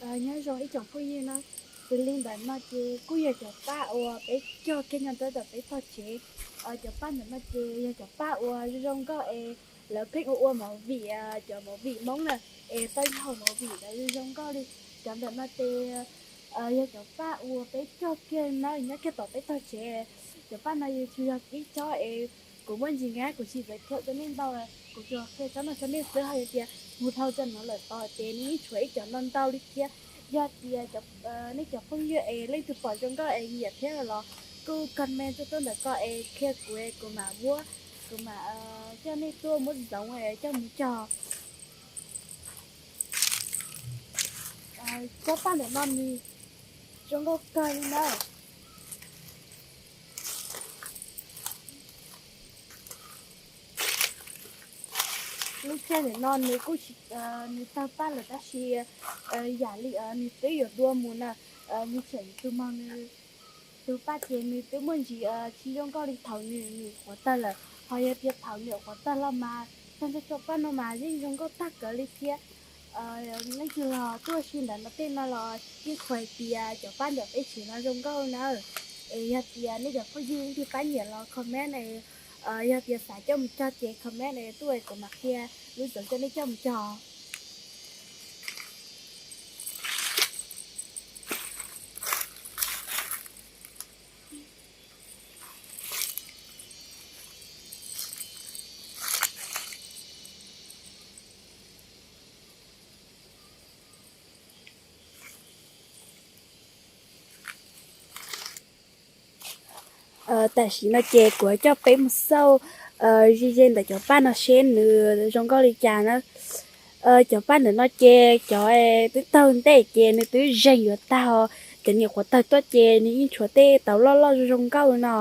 Nyob zoo ib tsoom phooj ywg na, xws li ntawm no ces kuj yog cov paj uas peb cog kiag nyob rau tom peb tog tsev. Cov paj ntawm no ces yog cov paj uas zoo zoo nkauj es lawv pheej ua ua movie, cov movie Hmoob na, es paj haum movie ntawd zoo zoo nkauj li. Cov ntawm no ces yog cov paj uas peb cog kiag na nyob kiag tom peb tog tsev. Cov paj no yus tsuas yog ib tsob es kuv muaj ntsis nab kuv tsis txawj qhia rau nej ntau, kuv tsuas qhia tsob no rau nej xwb. Ho yog tias mus dhau rau no lawm tod ces nws yeej tshuav ib cov no ntau li thiab. Yog tias nej cov phooj ywg es leej twg pom zoo nkauj es nyiam thiab los kuj comment tuaj tuaj ntawm ko es qhia kuv es kuv mam muab, kuv mam coj nej tuaj muab ntxoov es coj mus cog. Tsob paj ntawm no nws zoo nkauj kawg li na. Lub caij ntawm no nws kuj tsis, nws tawg paj lawm tab sis yam li nws twb yuav dua mus na, nws tseem tus mog nws tus paj ces nws twb muaj ntsis tsis zoo nkauj li thaum nws nyuam qhuav tawg lawm. Ho yog tias thaum nyuam qhuav tawg los mas tag nrho tsob paj no mas yeej zoo nkauj tag kawg li thiab. Leej twg los tuaj ua si ntawm no tej no los yeej qhuas hais tias cov paj ntawm peb tsev no zoo nkauj na. Es yog tias nej cov phooj ywg leej twg pab nyiam los comment, yog tias xav coj mus cog ces comment tuaj es kuv mam qhia lub ntxoov coj nej coj mus cog. Tam sim no ces kuv coj peb mus xauj ze ze ntawm cov paj no seb nws zoo nkauj li cas na. Cov paj ntawm no ces cov twb tawg ntej ces nws twb zeeg yuav tag os, cov nyuam qhuav tawg tuaj ces nws yeej tshuav tej tauv loj loj zoo zoo nkauj no.